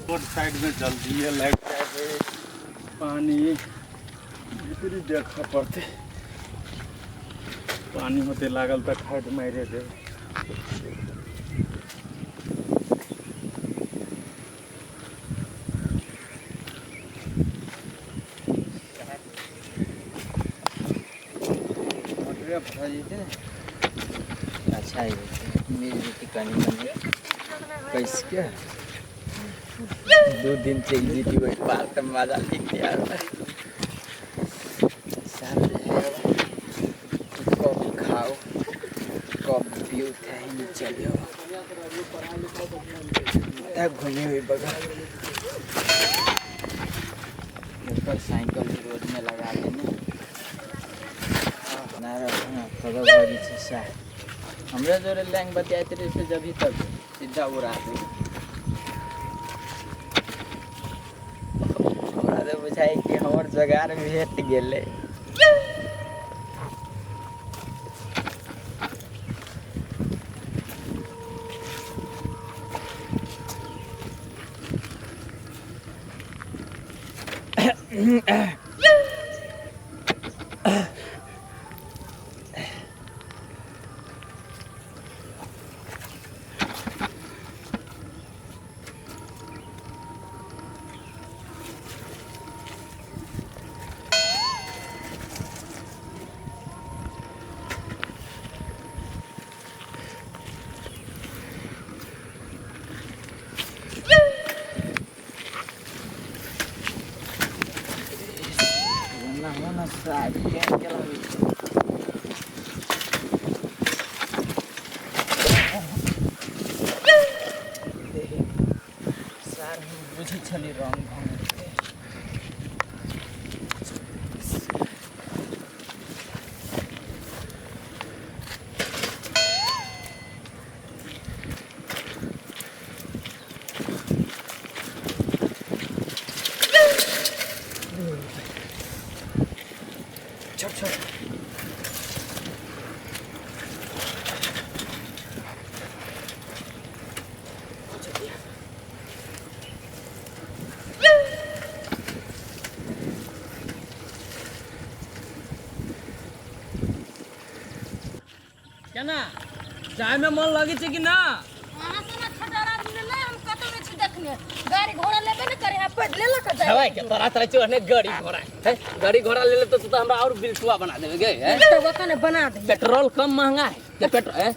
Road side में जल्दी लागि जाइ है, पानी भीतरी देखऽ पड़तै। पानी होते लागल तऽ खाद मारि देबै। मोटरे भऽ जेतै ने, अच्छा हेतै, मिल जेतै कनि मनि कसके। 2 दिन चलि जेतै ओहि पार तऽ मजा लिखते आर कब खाओ कब पियो ही नहीं चलियो। तब घूमे हुए बगल ऊपर साइकिल रोड में लगा लेने ना रखना तब भरी छै सएह। हमरे जोरे लैंग बतियाइत रहे से जब तब सीधा उड़ा दे। हमरा तऽ बुझाइ कि हमर जोगार भेट गेलै। ओना होना साड़ी केहन केला होइ छै। सार हम बुझै छली रंग ढंग के। छोड़ छोड़। केना जायमे मन लगै छै कि ना? अहाँ से ना छोटा आदमी ने हम कतौ नहि छी देखने। गाड़ी घोड़ा लेबे ने करे, आ पैदले लऽ कऽ हवाई जाय। के तोरा तरह चढ़ने गाड़ी घोड़ा है, गाड़ी घोड़ा ले ले तो तू तो हमरा और बिलटुआ बना देबे गे हैं? तो ओकने बना दे। पेट्रोल कम महंगा है ते पेट्रोल ए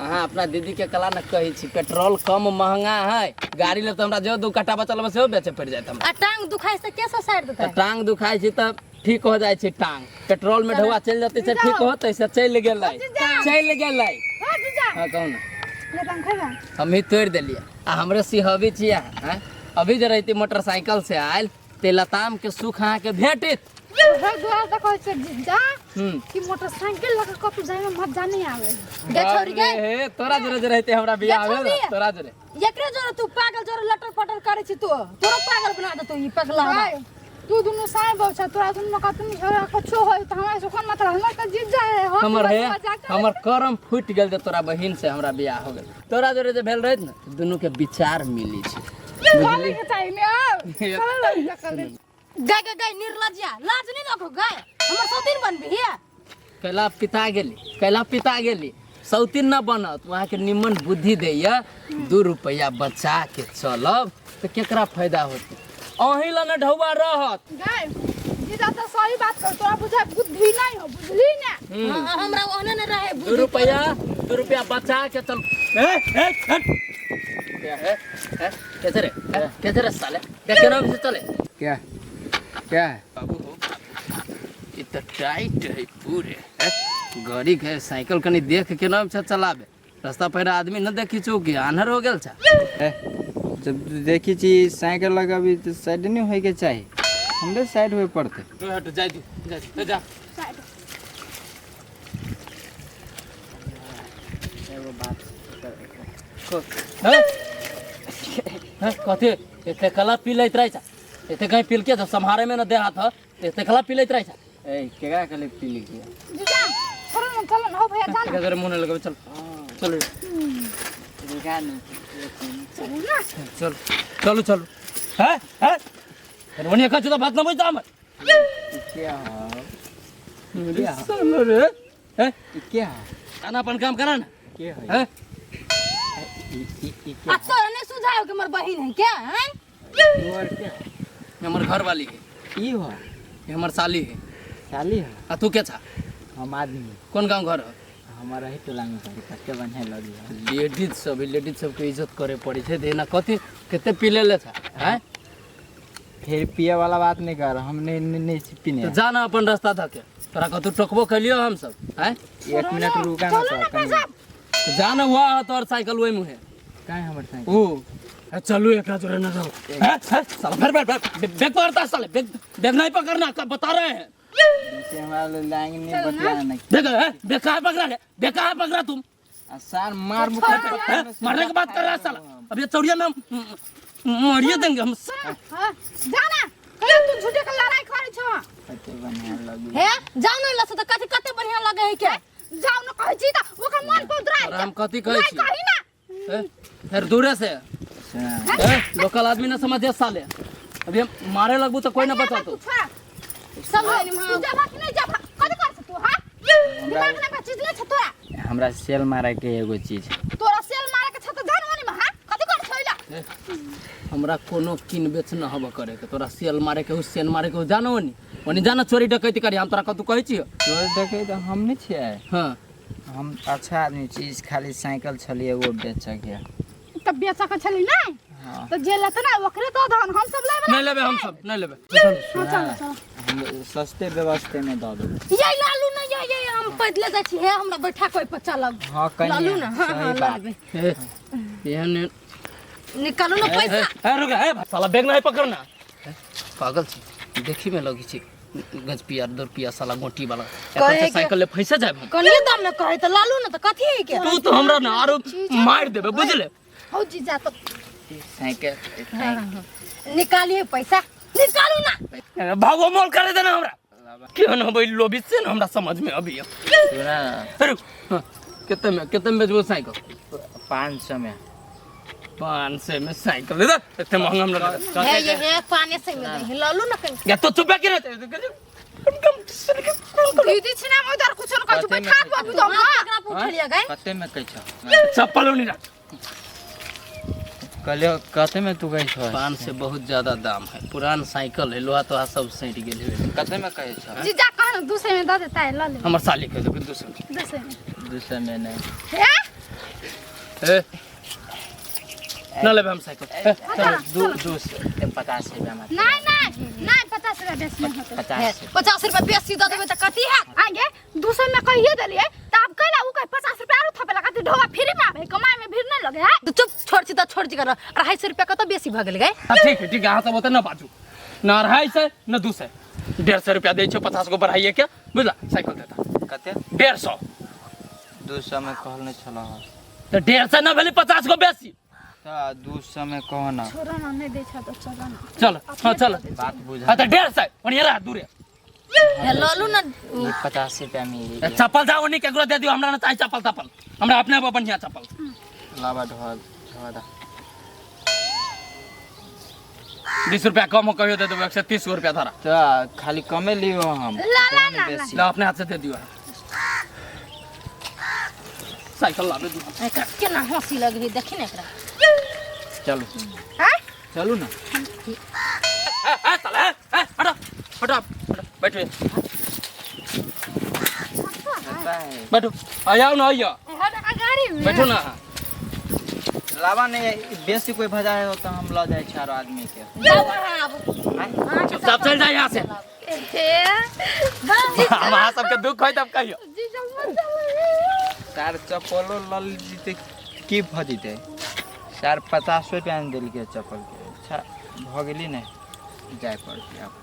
अहाँ अपना दीदी के कला न कहै छी, पेट्रोल कम महंगा है, गाड़ी ले तो हमरा जो 2 कट्टा बचल बा सेहो बेचे पड़ जायत हमरा। आ टांग दुखाइ से के ससारि देतै? तऽ टांग दुखाइ छै तऽ ठीक हो जाइ छै टांग। पेट्रोल में ढौआ चलि जेतै से ठीक होतै, से चलि गेलै, चलि गेलै। हाँ, कहू ने। हम ही तोड़ि देलियै आ हमरे सिहबी छियै अहाँ, आँय? अभी जे रहिती मोटरसाइकिल से आयल ते लताम के सुख अहाँके भेटित। ओहे दुआरे तऽ कहै छै जीजा कि मोटरसाइकिल लऽ कऽ कतहु जाइमे मजा नहि आबै। गे छोरी गे। हे, तोरा जोरे जे रहिते हमरा बियाह गे भेल ने, छोरी। तोरा जोरे। एकरे जोरे तू पागल जोरे लटर पटर करै छी, तू तोरो पागल बना देतौ ई पगला हमरा। भाई, तू दुनू साई बहू छ, तोरा दुनू में कतनो झगड़ा कुछो होय तऽ हमरा से कोन मतलब? हमर तऽ जीजा है हम। हमर हे मजाक करै। हमर करम फूटि गेल जे तोरा बहिन से हमरा बियाह हो गेल। तोरा जोरे जे भेल रहत ने, दुनू के विचार मिली छै। चले के चाही ने आब चले लग जा। गय गय गय, निर्लज्जा, लाज नहीं देखो गय, हमर सौतीन बनबी हिया? कैला पिता गेली, कैला पिता गेली, सौतीन न बनत। वहाँके निमन बुद्धि दैया, 2 रुपैआ बचा के चलब तऽ केकरा फायदा होतै? अहीं लए ने ढौआ रहत। गाय, जीजा तऽ सही बात कर, तोरा बुझाय बुद्धि नहीं हो, बुझली ने? हाँ, हमरा ओहने ने रहे दू बुद्धि। रुपैआ, 2 रुपैआ बचा के चल। ए, ए, हट। क्या है? है? कैसे रे? है? कैसे रे साले? देख के नाम से चले। क्या क्या है? बाबू हो, ई तऽ टाइट है पूरे है? गाड़ी के साइकिल कनी देख के नाम से चलाबे। रास्ता पर आदमी न देखी छौ कि आन्हर हो गेल छा? ए, जब देखी छी साइकिल लगाबी तऽ साइड नहीं होय के चाही, हमरे साइड होय पड़तै। तू हट, जाय दू, जाय दू, जा। एगो बात। हैं? हैं? कथी एते कला पी लैत रहै छा? एते कहीं पील के सम्हारे में न दे हाथ, एते कला पी लैत रहै छा? ए, केकरा कहले पी ली के? जीजा, चलो न, चलो न हो भैया, जा। एकरा मुंह न लगबे, चल चल। रुका न। चलू ना। चल चलू चलू। हैं हैं ओने खा तो बात न बुझता हमर। के हो? साला रे। हैं के हो? खाना अपन काम करा ना। के है? हैं ई ई ई के आ तोरा नहीं सुझाव कि हमर बहिन है क्या हैं? तोर के हो? हमर घर वाली है। ई हो? ये हमर साली है। साली हो? आ तू के छा? हम आदमी। कोन गांव घर हो? हमारा ही टोला में घर कते बढ़िया लगी है। लेडीज सब लेडीज सबके इज्जत करे पड़े छै देना कथी कते पी ले छा। हैं फिर पिए वाला बात नहीं कर, हमने नहीं नहीं पीने। तो जाना अपन रास्ता धके तोरा कतौ टोकबो कैलियो हम सब। हैं एक मिनट रुका ना। चलू ना तो पैसा। तो जाना हुआ है तोर साइकिल वही मुहे काहे हमर साइकिल? ओ चलू एकरा जोरे न रहो। हैं हैं साला फिर बैठ बैठ बैग पकड़ता है साले बैग बैग नहीं पकड़ना कब बता रहे हैं। से हमारा लाइन नहीं बतियाना ना। देख हैं बैग कहाँ पकड़ा है? बैग कहाँ पकड़ा तुम? आ सार मार मुख हैं? मारने की बात कर रहा है साला। अब ये चौड़िया में हम मारिए देंगे हम। हां जाना कहियो तू झूठे के लड़ाई करै छो। कते बढ़िया लगी हे जाओ ना लस त कथी कते बढ़िया लगे है के? जाओ न कहै छी त ओकर मन पर उतरा। और हम कथी कहै नहीं छी? कही ना। हैं? फिर दूरे से हैं? लोकल आदमी ना समझे साले। अभी हम मारे लगबू तो कोई ना बचातो। सब है तू जाबा कि नहीं जाबा? कथी कर तू? हां दिमाग ना का चीज नहीं छ तोरा। हमरा सेल मारे के एगो चीज। तोरा सेल मारे के छ त जान ओनी में। हां कथी कर छइला? हमरा कोनो किन बेच न हब करे के। तोरा सेल मारे के हो सेल मारे के हो जानो ओनी ओनी जाना चोरी डकैती करी। हम तोरा कतू कहै छियो? चोर डकैत हम नहीं छियै। हां हम अच्छा आदमी चीज खाली साइकिल छली एगो बेच के। तब बेच के छली नहीं? हाँ। तो जे लेते ना ओकरे दो धन हम सब लेबे। नहीं लेबे हम सब नहीं लेबे। हां चल चल हम सस्ते व्यवस्थे में दऽ देब। ये लालू ना ये ये हम पैदले जाइ छी। हे हमरा बैठा कोई पर चलब। हाँ कहीं लालू ना। हां हां सही बात। लेबे। एहन निकालू ना पैसा। ए रुक ए साला बैग नहीं पकड़ना। पागल छी देखी में लगी छी गज पिया दो रुपया साला गोटी वाला। कहे के- साइकिल ले फंसे जाब हम। कनिए दाम में कहे त लालू ना त कथी है के? तू तो हमरा ना आरो मार देबे बुझले। हो जीजा तो साइकिल निकालिए पैसा निकालू ना। भागो मोल करे देना हमरा। केहन होबै लोभी से ना हमरा समझ में अभी। सुना रुक हाँ, कितने में बेचबो साइकिल? 500 में। 500 में साइकिल दे दे इतने महंगा हम ना दे। हे ये हे पानी से में दे लालू ना कहीं। या तो चुप के रहते कम सुन के दीदी छिना में उधर कुछ न कहै छी बैठा दो अभी तो। हां हां केकरा पूछ लिया गए? कते में कहै छौ? चप्पल नहीं रख। कहलियो कते में तू कहै छौ? 500 बहुत ज्यादा दाम है। पुरान साइकिल है लोहा तोहा सब सैट गेल है। कते में कहै छौ? जीजा कह ना 200 में दे देता है ल ले। हमर साली कह देबे 200 में। 200 में। 200 में नहीं। हे ए ना लेबे हम साइकिल। दू दू सौ 50 रुपया में। नहीं नहीं नहीं 50 रुपया बेसी नहीं होते। 50 50 रुपया बेसी दे देबे त कथी है? आगे 200 में कहिए देलिए त अब कहला उ कहे 50 रुपया आरो थपे लगा ढोवा फ्री में आबे कमाई में भीड़ नहीं लगे है। तो चुप छोड़ छी त छोड़ छी कर 250 रुपया कत बेसी भ गेल गए? हां ठीक है ठीक है अहाँ सब ओते ना बाजू ना 250 ना 200 150 रुपया दै छौ 50 गो बढ़ाइए के बुझला साइकिल देता। कते? 150। 200 में कहल नहीं छलो। तो 150 ना भेलै 50 गो बेसी। त 200 में कहो ना। छोड़ो ना नहीं दै छ त चलो ना। चल हां चल बात बुझा। हां त 150 ओनिया रह दूरे। हे लालू ना ई 50 रुपया मिली। चप्पल जाओ ओनी केकरो दे दियो हमरा ना चाही चप्पल तप्पल हमरा अपने आप बढ़िया चप्पल। लावा ढोल ढोल दा। 20 रुपया कम हो कहियो दे देबो 130 रुपया धरा। त खाली कमे लियो हम। ला ला ना ला। ला अपने हाथ से दे दियो साइकिल लाबे दू। एकरा केना हंसी लगे है देखी ना एकरा। चलू हैं चलू ना। ए साला ए हटो हटो बैठो बैठो आ जाओ ना आइयो गाड़ी में बैठो ना। लावा नहीं बेसी कोई भजाए हो तो हम ल जाए चार आदमी के। जाओ अहाँ आबू। चुपचाप चल जाए यहाँ से। हम अहाँ सबके दुख होय तब कहियो। जीजा मत चलो। सार चप्पलो ल जीते की भ जीते? सार 50 रुपया में देलकै चप्पल के। अच्छा भ गेली ने जाय पड़तै आब।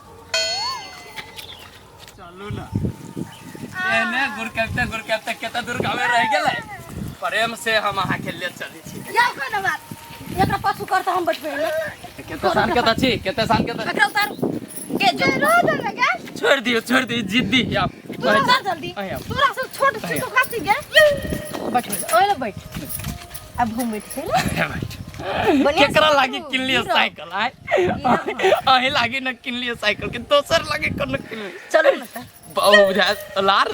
चलू ना एने गुरकैते केते दूर गावे रह गेलै। प्रेम से हम अहाँ के ले चलै छी। जाओ कोनो बात एकरा पाछू कर त हम बैठबै ने। केते सान के त छी केते सान के त एकरा उतारू के जो रो दे ना गे। छोड़ दियो जिद्दी आप तू उतार जल्दी। अहीं तोरा से छोट छी तो खाती गे। बैठ ओए ले बैठ। अब हम बैठते ना बढ़िया से केकरा लागी बैठू, किनलिए गिरब। साइकिल आय? अहीं लागी न किनलिए साइकिल के दोसर लागी कोन किनलिए? चलू ने तऽ। बहु बुझा लार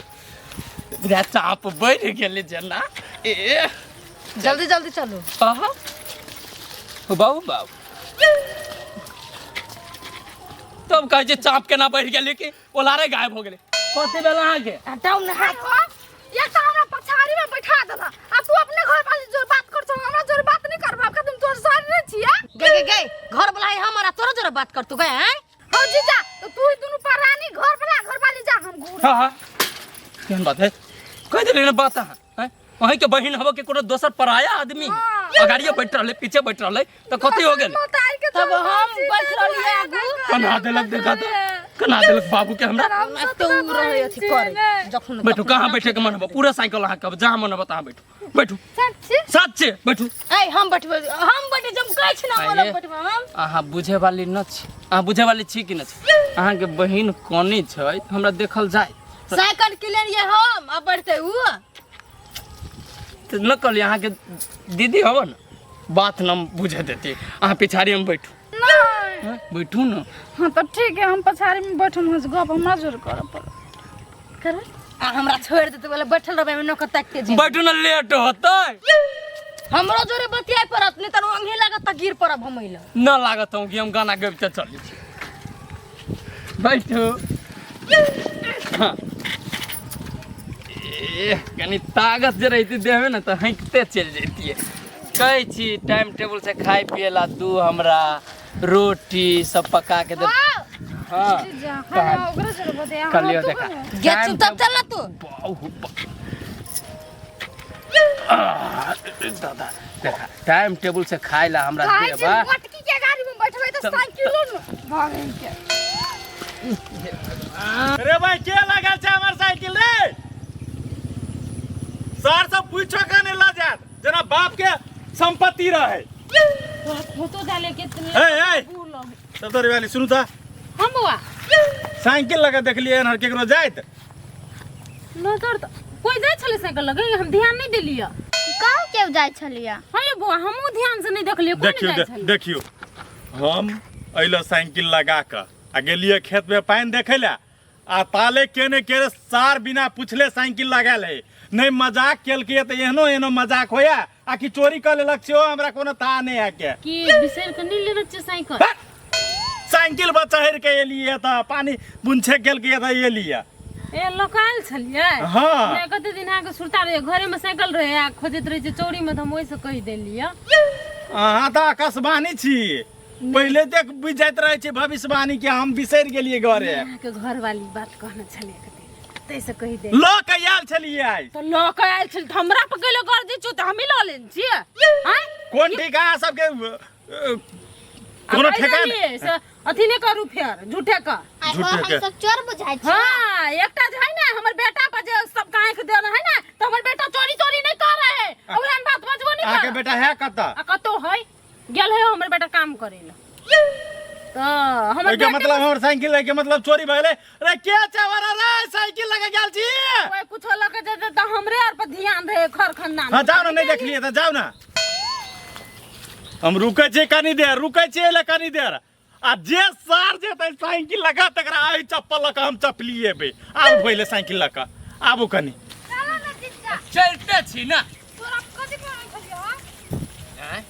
बुझा चाप बढ़ि गेलै जेना। ए जल्दी जल्दी चलू। आहा बाबू बाबू, तब कहै छै चाप केना बढ़ि गेलै कि ओलारे गायब हो गेलै। कथी भेल अहाँके? हटाउ ने हाथ। एक तऽ हमरा पछाड़ी में बैठा देला आ तू अपने घर वाली जोर बात कर छौ, हमरा जोर बात नहीं करबा। कदम तोर सार नहीं छिया। गे गे गे, घर वाला है हमारा, तोरा जोरा बात कर तू गए हैं? हो जीजा, तो तू ही दुनू परानी घर वाला घर वाली जा, हम घूर। हाँ हाँ, केहन बात है? कह देली ना बात अहाँ हैं? अहीं के बहिन हबो के कोनो दोसर पराया आदमी अगाड़िए बैठ रहले पीछे बैठ रहले तऽ कथी हो गेल? तब हम बैठ रहलियै आगू। कना देलक देखा तऽ, कना देलक बाबू के हमरा। तो उ रहे अथी करे जखन। बैठू, कहाँ बैठे के मन हबो? पूरा साइकिल अहाँ के, जहाँ मन हबो तहाँ बैठू। बैठू, सच्चे बैठू। ए हम बैठबै, हम बैठे जम कहै छी ना, हम बैठबै हम। अहाँ बुझे वाली न छी। अहाँ बुझे वाली छी कि न छी? अहाँके बहिन कोनी छै हमरा देखल जाय। साइकिल के लेलियै हम आ बैठतै उ। तऽ न कहलियै अहाँके दीदी हबो न, बात न बुझे देती। अहाँ पिछाड़ी हम बैठू। नहीं। हैं? बैठू न। हाँ तो ठीक है, हम पछाड़ी में बैठम, हंस गप हमरा जोर करे पड़त। कर आ हमरा छोड़ देते बोले बैठल रहबै नौकर ताकते जे। बैठू न, लेट होतै। हमरो जोरे बतियाए पड़त, नहीं तऽ ओंघी लागत तऽ गिर पड़ब हम अइला। न लागत हूँ कि हम गाना गबिते चलै छी। बैठू। हाँ। ए, कनी ताकत जे रहितै देहमे ने तऽ हँकिते चलि जैतियै। कहै छी टाइम टेबुल से खाय पिए ला दू, हमरा रोटी सब पका के दे। हाँ। जीजा, हाँ ओकरा जोर बतिया। कहलियो देखा। गे चुप तब चल ना तू। बाहु दादा देखा, टाइम टेबुल से खाय ला हमरा खाय छी। देबा। मटकी के गाड़ी में बैठबै तऽ साइकिलो न भागै के। रे भाई, के लगल छै हमर साइकिल रे? सर सब पूछो के नहीं ल जात, जेना बाप के संपत्ति रहे। फोटो डाले के। ए ए, सब तोरी वाली सुनू त। हम बौआ। साइकिल लगा देखलिए हन केकरो जाइत? नजर त कोई जाइ छलै साइकिल लगे, हम ध्यान नहीं देलियै। कहाँ केओ जाइ छलियै? हाँ ये बौआ, हमहूँ ध्यान से नहीं देखलियै कोई देखियो जाइ छलै। देखियो, हम अइलो साइकिल लगा के आ गेलिए खेत में पानि देखे ला, आ ताले केने केने सार बिना पूछले साइकिल लगाल है। नहीं मजाक केलकै तऽ एहनो एहनो मजाक होया आ कि चोरी कऽ लेलक सेहो हमरा कोनो था नहीं है के। कि बिसरि के नहीं लेने छियै साइकिल? साइकिल पर चढ़ि के एलियै तऽ पानी बुनछे केलकै तऽ एलियै। ए लकायल छलियै? हाँ। नहि, कते दिन अहाँके सुरता रहै, घरे में साइकिल रहै आ खोजैत रहै छै चौरी में, तऽ हम ओहिसँ कहि देलियै। अहाँ तऽ आकाशवाणी छी, पहिले देख बुझि जाइत रहै छै भविष्यवाणी के हम बिसरि गेलियै घरे। अहाँके घरवाली बात कहने छलियै कते, ताहिसँ कहि दे। लऽ के आयल छलियै आइ। तऽ लऽ के आयल छली तऽ हमरा पर कैले कर दै छौ? तऽ हमही लऽ लेने छियै आँय? कोन ठीक अहाँ सबके कोनो आ कहि ठेकान देलियै से अथी नहि करू फेर झूठे के। झूठे के। हम सब चोर बुझाइ छी? हाँ, एकटा जे है ने हमर बेटा पर जे सब आँखि देने है ने, तऽ हमर बेटा चोरी चोरी नहीं कर रहे है, ओहन बात बजबो नहीं अहाँके कर। बेटा है कतऽ? आ कतौ है, गेल है हमर बेटा काम करे ला। तऽ हमर ओहिके बेटा मतलब हमर साइकिल लैके मतलब चोरी भए गेलै। रे के चवरा रे साइकिल लगे गेल छी? कोई कुछो लऽ के जेतै तऽ हमरे आर पर ध्यान रहे खर खानदान। हाँ जाओ ना, नहीं देखलिए तऽ जाओ ना। हम रुकै छियै कनी देर, रुकै छियै एले कनी देर, आ जे सार जेतै साइकिल लगा तकरा आइ चप्पल लऽ कऽ हम चपली एबै। आबू पहिले साइकिल लऽ कऽ आबू कनी। चलते छी ना। तोरा कथी कहै छलियै हँ? आँय?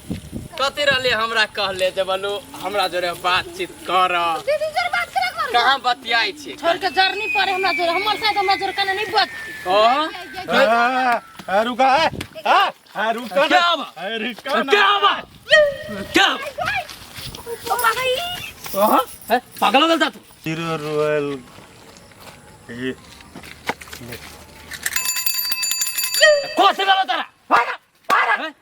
कथी रहले हमरा कहले जे बोलू हमरा जोरे बातचीत कर। दीदी जोर बात करे कर। कहाँ बतियाइ छी? छोड़ के जरनी पड़े हमरा जोरे, हमर साथ हमरा जोरे कने नहीं बच। ओहो। आ, रुका है, आ, आ, रुका ना। क्या हुआ? आ, रुका ना। क्या हुआ? क्या हुआ? ओहो, हैं? पागल हो गेल तू? जीरो रोयल ये कथी भेलो तोरा? हैं? हैं?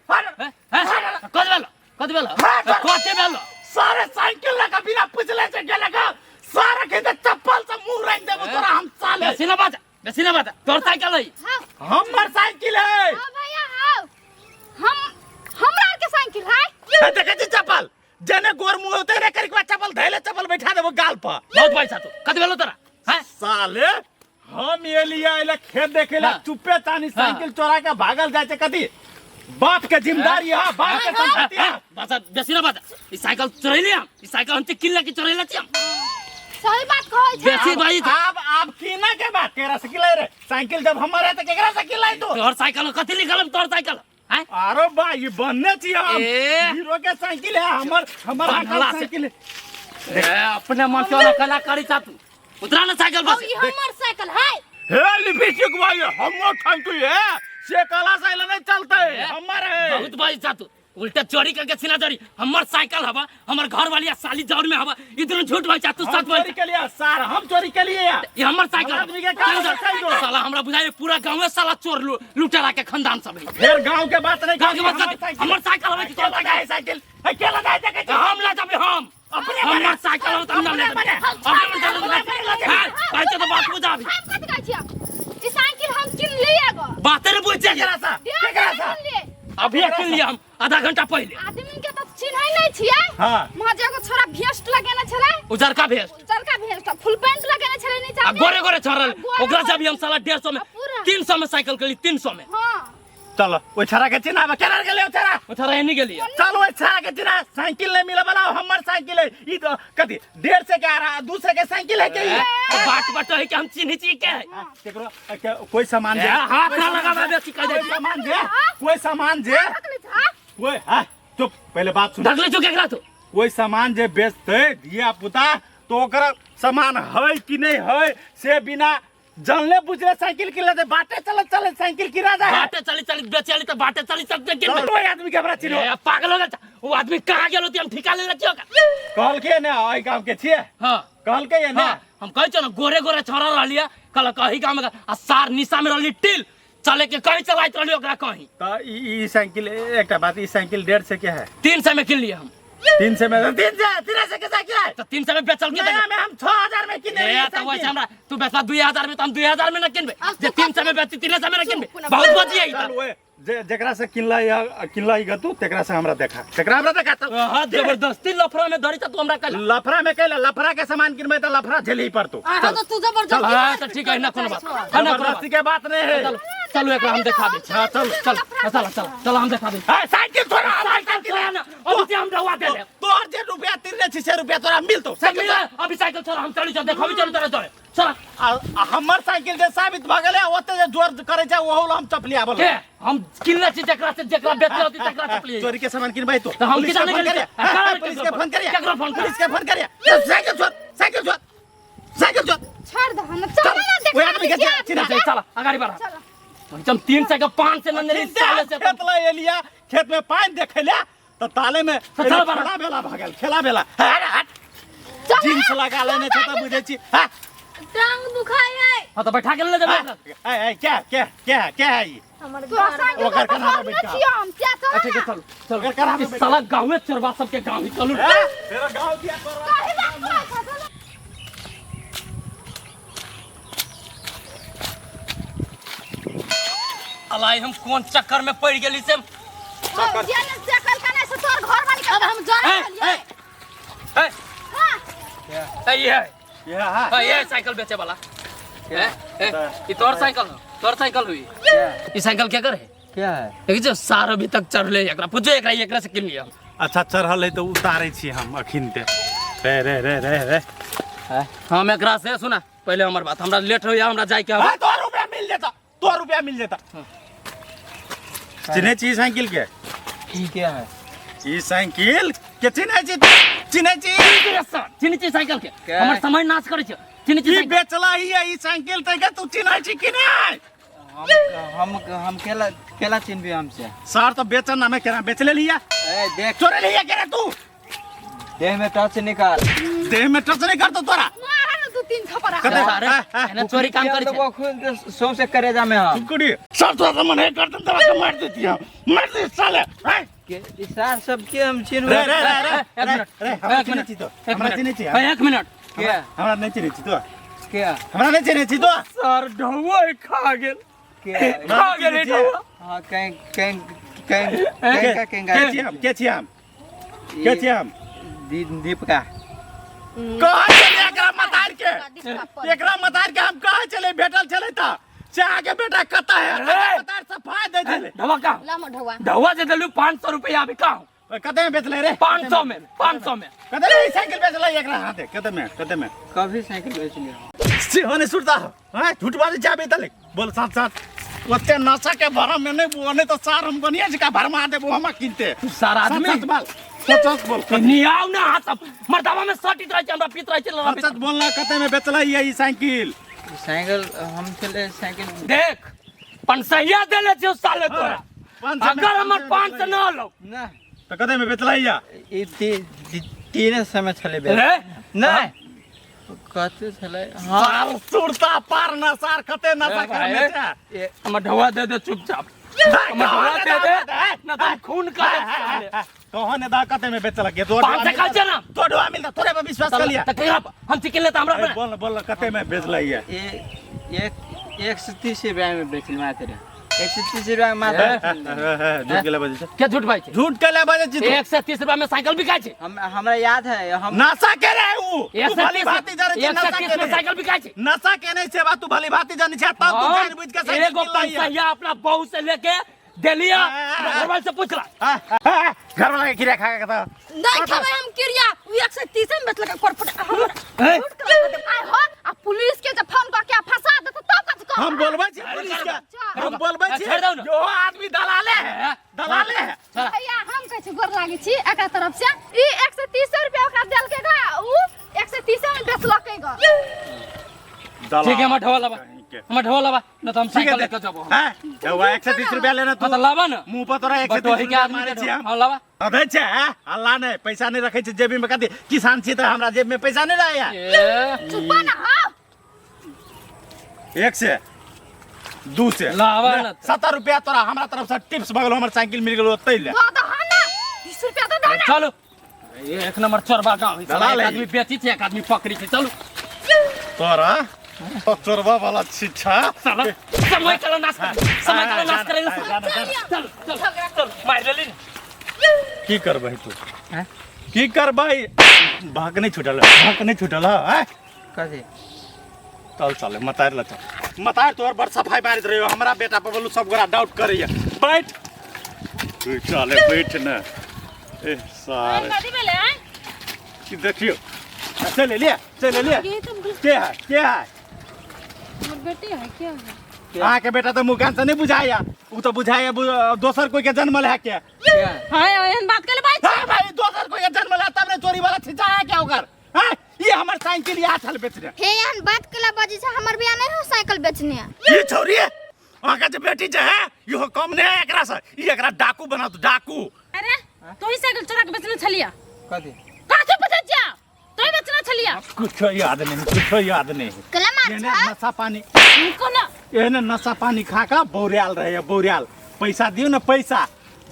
हैं? कथी भेलो? कथी भेलो? कथी भेलो? सारे साइकिल लगा बिना पूछले से गेलक, सारे के तो चप्पल से मुंह रंग देबो तोरा हम साले। बेसी ना बाजा, बेसी ना बाजा। तोर साइकिल है? हमर साइकिल है। हाँ भैया आओ, हम हमरा आर के साइकिल है। हे देखै छी चप्पल जेने गोर मुंह होते रे करिकवा चप्पल धैले चप्पल बैठा देबो गाल पर। बहुत पैसा तू। कथी भेलो तोरा? हैं? साले हम एलियै अइले खेत देखे ला, हाँ। चुप्पे चानी साइकिल चोरा के भागल जाय छै कथी? बाप के जिम्मेदारी है, बाप के संपत्ति है। बस बेसी ना बात। ई साइकिल चोरैले हम, ई साइकिल हम किन के चोरैले छी हम। सही बात कहै छै। बेसी भाई आब कीना के बात केकरा से किलाई रे? साइकिल जब हमर है त केकरा से किलाई तू? तोहर साइकिल कथि लिखल हम तोहर साइकिल? हैं? अरे बा ये बनने छी हम। ए। हीरो के साइकिल है, हमर हमर बनला से। साइकिल है। ए, अपने मन के वाला कला करी ता तू। उतरा ना साइकिल औ बस। ई हमर साइकिल है। हे लिपस्टिक भाई हमर साइकिल है, से कला साइकिल नहीं चलते, ए, हमर है। बहुत बाजी ता तू। उल्टा चोरी करके सीना चोरी। हमर साइकिल हवा, हमर घर वाली साली जौर में हवा, ई दुनू झूठ बाजी ता तू, हम सच चोरी बाजी। के लिए सार, हम चोरी के लिए। ये हमर साइकिल। आदमी के का साइकिल? साला हमरा बुझाइ पूरा गांवे साला चोर लुटेरा के खानदान सब है। फिर गांव के बात नहीं, गांव के बात कर। हमर साइकिल हवे कि के तोहर लगा है साइकिल? साइकिल है, के लगा है देखे छी? हम ला जाबे हम। अपने हमर साइकिल हो त हम ना ले जाबे। अपने अपने बने। हां, भाई तो बात बुझाबी। हम कथि कहै छियै? ई साइकिल हम किन लिए गो। बाते रे बुझ जा। केकरा सा? केकरा सा? अभी किन लिया हम आधा घंटा पहले। आदमी के त चिन्है नै छियै। हां। वहाँ जे एगो छोरा भेस्ट लगेने छलै, उजरका भेस्ट, उजरका भेस्ट, फुल पैंट लगेने छलै नीचा आ में। गोरे गोरे छरल गोरे ओकरा से गोरे। अभी हम साला 150 में आ पूरा। 300 में साइकिल के लिए 300 में। हां। चलो ओइ छड़ा के चिन्हाबे, केना गेलै ओ छड़ा? ओ छड़ा एनी गेलिए। चल ओइ छड़ा के चिन्हा, साइकिल नहीं मिले वाला हमर साइकिल है। ई तो कथी 150 के आ रहा, 200 के साइकिल है के ई? ए, बाट बाट है के हम चिन्हि छी के है? केकरो कोई सामान जे ए, हाथ ना लगाबे बेसी कह दे। कोई सामान जे, कोई सामान जे, ढकले छा? कोई, हां चुप, पहले बात सुन। ढकले छौ केकरा तू? कोई सामान जे बेचते धिया पुता तो ओकरा सामान है कि नहीं है से बिना जानले बुझले साइकिल किन लेते, बाटे चलत चलत साइकिल किना जाए। बाटे चली चली बेचे आली त बाटे चली चलत के किनबे। चल, ओइ आदमी के हमरा चिन्हो। ए, पागल हो गेल छा। ओ आदमी कहाँ गेल होती, हम ठिका लेले छियै ओकरा। कहलकै ने एहि गाँव के छियै? हाँ। कहलकै ने? हाँ, हम कहै छियौ ने गोरे गोरे छोरा रहलियै, कहलक एहि गाँव में आ सार निशा में रहली टिल चले के कहीं चलाइत रहली ओकरा कहीं। त ई साइकिल एकटा बात, ई साइकिल 150 के है? 300 में किन लिए हम। 300 में, 300 के साइकिल है? तो 300 में बेचल के नया में हम 6000 में किने ए, रहियै तो वैसे साइकिल। हमरा तू बेचला 2000 में तो हम 2000 में न किनबे, अब जे तू 300 में बेचती 300 में न किनबे, चुप, बहुत बचिए ई चल त। ओए, जेकरा से किनला या किनला ई गतू तेकरा से हमरा देखा, तेकरा हमरा देखा चल। हां, जबरदस्ती लफड़ा में धरी त तू हमरा कहला। लफड़ा में कहला, लफड़ा के सामान किनबे त लफड़ा झेलही पड़तो। आ तो तू जबरदस्ती। हां, त ठीक है ना, कोनो बात हां ना, कोनो बात। जबरदस्ती के बात नहीं है। चल चलो एकरा हम देखा दे। हां चल चल चल चल चल हम देखा दे। ए, साइकिल तोरा, साइकिल ना, अभी से हम रवा दे ले। तोहर जे रुपया तिरले छी से रुपया तोरा मिलतो। साइकिल अभी साइकिल छोड़ा, हम चली चल देखो, चल तोरा तोरे चल। आ हमर साइकिल जे साबित भ गेलै, ओते जे जोर करै छै ओहो ला हम चपली आबल। के हम किनले छी जेकरा से जेकरा बेचले होती तकरा चपली। चोरी के सामान किनबै तो तो हम पुलिस के किसान फोन नहीं करिया। गेलियै। हाँ, पुलिस के फोन करिया। केकरो फोन करिया? पुलिस के फोन करिया। चल, साइकिल छोड़, साइकिल छोड़, साइकिल छोड़। छोड़ दे हम, चल ना ओइ देखा आदमी के दे चिन्हा। चल चल अगाड़ी बढ़ा। हम 300 के 500 न नेली साले से। खेत ला एलिया, खेत में पानी देखैला त ताले में तो चल बड़ा। खेला भेला भ गेल, खेला भेला। हट हट, जींस लगा लेने छै त बुझै छी। हाँ। टांग दुखाय है। हां, त बैठा के ले जेबै। ए ए, क्या क्या क्या क्या है ई? हमर तू साइकिल ओकर पर कन्हा पर पकड़ने बैठ जा। छियै हम, क्या चल ठीक है, चलू चलू। ओकर कन्हा पर ई बैठ साला गांवे चोरबा सबके गांव ही चलू। ए, तेरा गांव दिया तोरा। सही बात कहै छै, चल। अलाई हम कोन चक्कर में पड़ गेली से। चक्कर जे ने चक्कर कने से तोर घर वाली के अब हम जा ए, रहलियै। ए, ए, हां। ए, ये है। ये है। हां, ये साइकिल बेचे वाला। ए, ए, ई तोर साइकिल हो, तोर साइकिल हुई। ई साइकिल क्या करे? क्या है? देखी जो सार अभी तक चढ़ले एकरा, पूछो एकरा, एकरा से किन लिया। अच्छा चढ़ल है तो उतारै छी हम अखिन ते। रे रे रे रे रे। हम एकरा से सुना पहले हमर बात, हमरा लेट होया, हमरा जाय के हां, तोर रुपया मिल जेता, तोर रुपया मिल जेता। चिन्है छी साइकिल के? ई क्या है? ई साइकिल के चिन्है छी? चिन्है छी? चिन्है छी साइकिल के? के? हमर समय नाश करै छै। चिन्है छी ई साइकिल? बेचला ही है ई साइकिल त के तू चिन्है छी कि नै? हम हम केला केला चिन्हबी हमसे? सर तो बेचन ना, मैं केना बेच ले लिया? ए देख, चोरे लिया केना तू? देह में टच निकाल। देह में टच नहीं करतो तोरा। मारा ना 2-3 थप्पड़। कते? सारे, एना चोरी काम करै छै। खून के सौंसे करेजा में हम। कुड़ी सर तोरा से मन है करतन तोरा के मार देती हम, मार दे साले। हैं? के ई सार सब के हम चिन्हबे? रे रे रे रे एक मिनट, रे, हमरा एक चिन्है मिनट, छी तो, एक हमरा मिनट, चिन्है छी, एक मिनट। के हमरा नहीं चिन्है छी तो, के हमरा नहीं चिन्है छी तो। सर ढौआ खा गेल, के खा गेल ढौआ। हां, कैं कैं कैं कैं कैं के छी हम, के छी हम, के छी हम? दीपका। कहाँ चले एकरा मतार के? एकरा मतार के हम कहाँ चले भेटल छलै त चाह के बेटा कता है अरे! सफाई दे छले ढवा का लामा ढवा ढवा जे देलू 500 रुपया अभी का कते में बेचले रे 500 में 500 में कते रे साइकिल बेचले एकरा हाथे कते में कते में कभी साइकिल बेच लिया से होने सुरता हां झूठ बाजे जाबे तले बोल साथ साथ ओते नशा के भरम में नहीं बोने तो सार हम बनिया जी का भरमा देबो हम किनते सारा आदमी सच बोल सच सच बोल नियाव ना हाथ सब मर्दावा में सटित रहे छै हमरा पीत रहे छै लड़ा सच सच बोलना कते में बेचले ये ई साइकिल साइकिल हम छले साइकिल देख पंसैया देले छै साले तोरा 500 में- अगर हमर 500 ना लो ना तो कते में बेचले या ई तीन समय छले बेच रे नहीं कते छले हाँ सार सुरता पार ना सार कते नशा ए करने भाई। छै ए, हमर ढवा दे दे चुपचाप हमर ढवा दे दे ना तो हम खून कर देब साले। कहो ने दा कते में बेचलक ये तोर 500 खाइ छै ना तो ढवा मिलता तोरे पर विश्वास कर लिया त कहिया हम चिकन लेता हमरा ए, पर बोल बोल कते में बेचले ये ए एक 130 रुपया में बेचल मात्र 130 रुपया में मात्र झूठ के ले बजे छै के झूठ भाई छै झूठ के ले बजे छी तू। 130 रुपया में साइकिल बिकाइ छै हम हमरा याद है हम नशा के रहे ऊ तू भली भांति जाने छै नशा 130 के में साइकिल बिकाइ छै नशा के नहीं छै बात तू भली भांति जाने छै तब तू जान बुझ के साइकिल एगो किनलही है। पंसैया अपना बहू से लेके देलिया आ, घरवाली से पूछला आ, आ, आ, घर वाला के किराया खा के तो नहीं खेबै हम क्रिया उ 130 में बेचलक करपट हमरा ए? झूठ के लगा देब। आय हो आ पुलिस के जब फोन करके फंसा देत तब कथी कहब हम बोलबै छी पुलिस के हम बोलबै छी छोड़ दौ ना। यो आदमी दलाले है दलाले है भैया हम कहै छी गोर लागै छी एकरा तरफ से ई 130 रुपया ओकरा देलकै गा उ 130 में बेचलकै गा ठीक है हमर ढवा लाबा हमर ढवा लाबा न तो हम ठीक है साइकिल लेके जबो हैं तो 130 रुपया लेना तू हाँ तो लाबा ना मुंह पर तोरा 130 बटोही के रुपया आदमी मारे के छी हम हाँ लाबा अबे छै हैं? हल्ला नहीं पैसा नहीं रखे छै जेबी में कथी किसान छी तऽ हमरा जेब में पैसा नहीं रहैया ए चुप ना हो एक से दू से लावा ना। 70 रुपया तोरा हमरा तरफ से टिप्स भगलो हमर साइकिल मिल गेलो तै ले दऽ दह ना 20 रुपया दऽ दह ना चलो ये एक नंबर चोरबा गाँव है दलाल एक है। आदमी बेची छै एक आदमी पकड़ी छै चलू तोरा तो चोरबा वाला छिछा साला समय चलो नाश कर समय चलो नाश करे चल चल चल मार लेली ने। की करबै तू हैं? की करबै भाग नहीं छूटल भाग नहीं छूटल हैं कथी चल चल मतार ल चल मतार तोहर बड़ सफाई मारैत रहियो हमरा बेटा पर बोलू सब गोरा डाउट करैया बैठ चले बैठ न ए सारे कथी भेलै आँय की देखियो चल लिया चल लिया ये तो के है के है हमर बेटी है क्या है अहाँ के बेटा तो मुकान से नहीं बुझाया उ तो बुझाया दोसर कोई के जन्मल है के क्या हां एहन बात केले भाई हाँ भाई दोसर कोई के जन्मल है तब ने चोरी वाला छिचा है क्या ओकर हाँ ये हमर साइकिल यहाँ छल बेचने हे एहन बात केला बजै छै हमर बियाह नहीं हो साइकिल बेचने ये छोरी है अहाँ के जे बेटी जे है इहो कम नहीं है एकरा से ई एकरा डाकू बनात डाकू अरे तू ही साइकिल चोरा के बेचने छलिया कथी काथे पता जा तू ही बेचना छलिया कुछो याद नहीं कुछो याद नहीं केला मार एहने छ नशा पानी हमको ना एहने नशा पानी खा का बौरियाल रहे बौरियाल पैसा दियो ना पैसा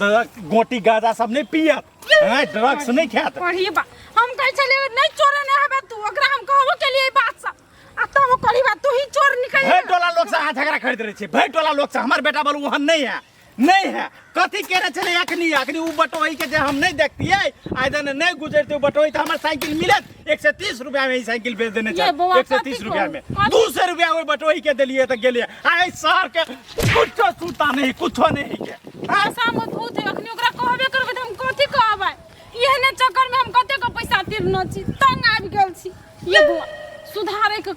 तो गोटी गाजा सब नहीं पियत हैं ड्रग्स नहीं खात पढ़ी बा हम कहै छलियै नहीं चोरे नहीं हबे तू ओकरा हम कहबो केलियै ई बात से आ तब ओ कहली बा तू ही चोर निकल भरि टोला लोग से हाथ झगड़ा खरीद रहे छे भरि टोला लोग से हमर बेटा बोलू ओहन नहीं है नहीं है कथी केने छलै अखनी अखनी उ बटोही के जे हम नहीं देखतियै आइ दने नहीं गुजरते उ बटोही तऽ हमर साइकिल मिलत 130 रुपया में ई साइकिल बेच देने ये छै बौआ, 130 कथी रुपया कहू? में कथी? 200 रुपया ओहि बटोही के देलियै तऽ गेलियै आइ शहर के कुछो सूता नहीं कुछो नहीं के आशा में धूत है अखनी ओकरा कहबे करबै तऽ हम कथी कहबै एहने चक्कर में हम कते के पैसा तिरनो छी तंग आबि गेल छी ये बौआ सुधारे के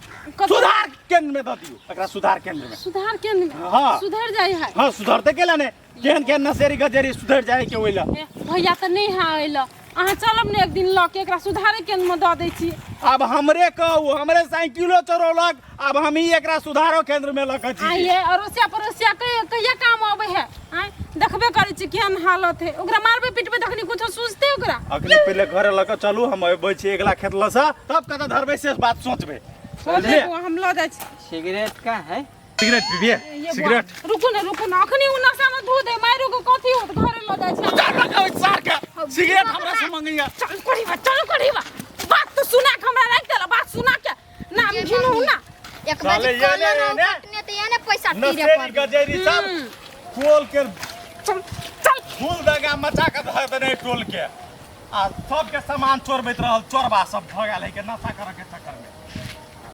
सुधार केंद्र में दऽ दियौ एकरा सुधार केंद्र में सुधार केंद्र में हाँ। सुधर जाइ है हाँ सुधरते केला ने केहन केहन नशेरी गजेरी सुधर जाए के ओहि ला ए, भैया तऽ नहि है अइल अहाँ चलब ने एक दिन लऽ के एकरा सुधारे केंद्र में दऽ दै छी आब हमरे कहू हमरे साइकिलो चोरौलक आब हम ही एकरा सुधारो केंद्र में लऽ के छी आइए अड़ोसिया पड़ोसिया कहिया काम अबै है आँय देखबे करै छी केहन हालत है ओकरा मारबै पिटबै तखनी कुछो सूझतै ओकरा अखनी पहिले घरे लऽ के चलू हम अबै छी अगिला खेत लऽ से तब कतऽ धरबै से बात सोचबै सोचै हम लऽ जाइ छी सिगरेट का है सिगरेट पीबिए ये बुआ, सिगरेट रुकू ने रुकू ने अखनी उ नशा में धो दे मारो के कथी होत घरे लऽ जाइ छी चल लऽ के सार के सिगरेट हमरा से मंगैया चल कोढ़ीबा चल कोढ़ीबा बात तो सुना के हमरा राखि देला बात सुना के ना ये घिनू मम्मी, ना एक बार साले ये कॉलर ने- और ने- कटने तो ये ने पैसा तीरे नशेरी पर गजेरी सब खोल के चल चल फूल दगा मचा के धऽ देने टोल के आ सबके सामान चोरबैत रहल चोरबा सब भऽ गेल है के नशा करऽ के चक्कर में